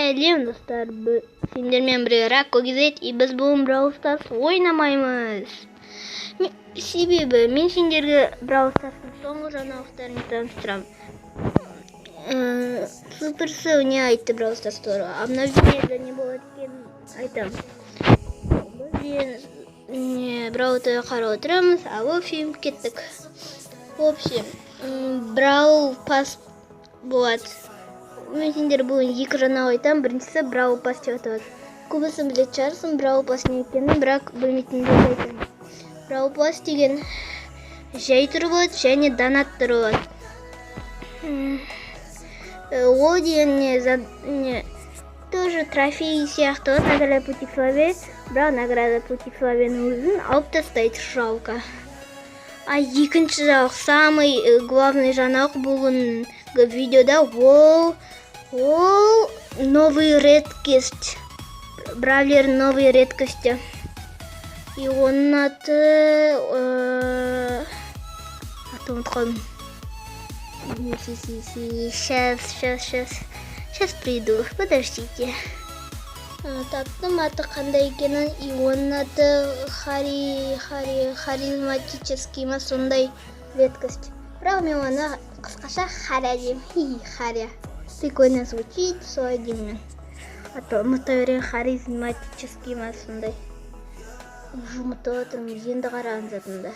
Сәлем, достар! Сендермен бірге Ракко KZ, и біз бүгін Brawl Stars ойнамаймыз. Себебі мен сендерге Brawl Stars'тың соңғы жаңалықтарын таныстырамын. Суперсел не айтты Brawl Stars туралы? Обновлениеде не болады екенін айтамын. Біз не Brawl ТВ қарап отырамыз, а в общем, кеттік. В общем, Brawl Pass болады. Мен сендер бүгін екі жаңалық айтамын. Біріншісі Brawl Pass деп аталады. Көбісі білетін шығарсың Brawl Pass не екенін, бірақ білмейтіндерге айтамын. Brawl Pass деген жай түрі болады және донат түрі болады. Ол деген не, не тоже трофей сияқты болады, награда Пути к славе, бірақ награда Пути к славенің өзін алып тастайды, жалко. А екінші жаңалық, самый главный жаңалық бүгінгі видеода, ол новый редкость. Бравлер новый редкости. И оның аты ұмытып қалдым. Сейчас, сейчас, сейчас. Сейчас приду. Подождите. Таптым аты қандай екенін, и оның аты харизматический ма, сондай редкость. Бірақ мен оны қысқаша Харя деймін. Хи, Харя. Прикольно звучит, солай деймін мен. А то ұмыта беремін, харизматический ма, сондай. Уже ұмытып отырмын, енді қараған затымда.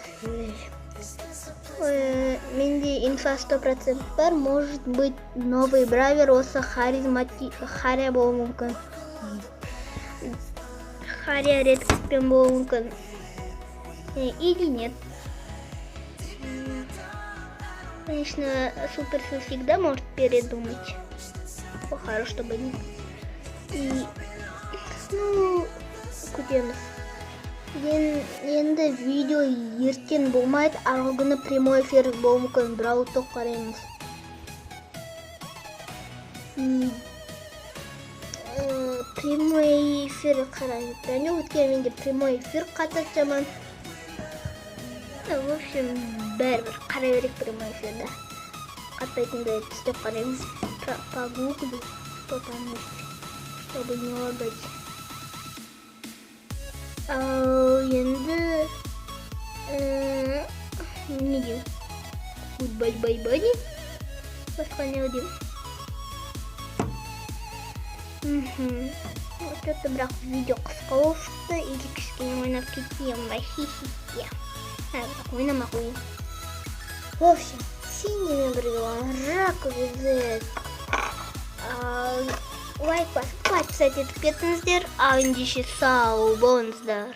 Менде инфа 100% бар, может быть, новый бравлер осы Харя болуы мүмкін. Харя редкостьпен болуы мүмкін. Или нет. Конечно, Суперсел всегда может передумать. О, хорошо, чтобы не. И, ну, күтеміз. Енді видео ертең болмайды, арғы күні прямой эфир болуы мүмкін. Brawl Talk қараймыз. Прямой эфир қараймыз. Және өйткені менде прямой эфир қатады жаман. В общем, бәрібір қарай берейік прямой эфирді. Қатпайтындай істеп қараймыз. Погуглю, что там есть, чтобы не лагать. Ал енді не деймін? Goodbye, bye, bye деймін. Басқа не деймін? Вот это, бірақ видео қысқа болып шықты, или кішкене ойнап кетейін ба? Хи-хи. А, бірақ ойнамай қояйын. В общем, сендермен бірге болған Рако KZ. Лайк басып, подписать етіп кетіңіздер. Ал ендеше сау болыңыздар.